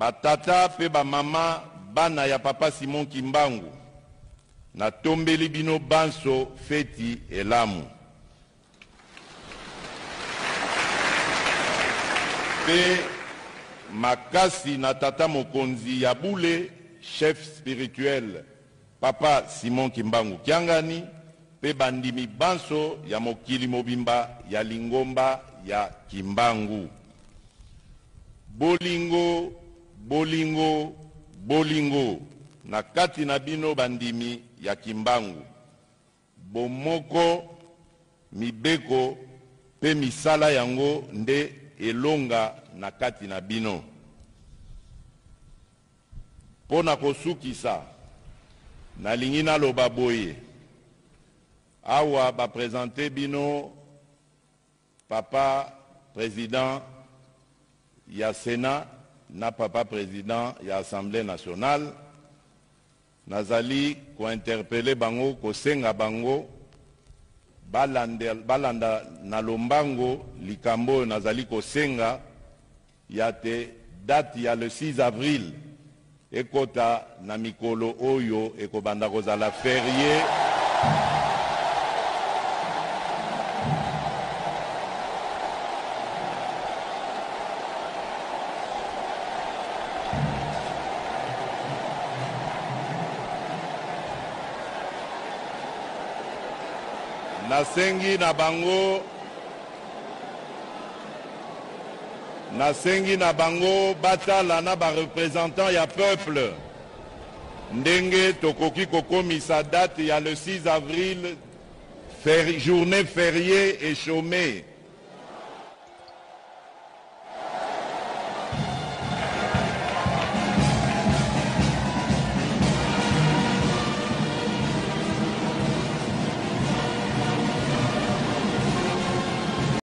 Ba tata pe ba mama bana ya papa Simon Kimbangu, natombeli bino banso feti elamu. Pe makasi na tata mokonzi ya bule, chef spirituel papa Simon Kimbangu Kiangani pe bandimi banso ya mokili mobimba ya lingomba ya Kimbangu. Bolingo, bolingo, bolingo na kati na bino bandimi ya Kimbangu. Bomoko, mibeko pe misala yango nde elonga na kati na bino. Mpo na kosukisa, nalingi naloba boye, awa ba presenter bino papa president ya Senat na papa president ya Assemblee nationale, nazali ko interpeller bango, kosenga bango balanda na lombango likambo oyo nazali kosenga ya te date ya le 6 avril ekota na mikolo oyo ekobanda kozala ferie. Nasengi na bango Nasengi na bango batala na ba representants ya peuple ndenge tokoki kokomisa date ya le 6 avril journee feriee et chomee.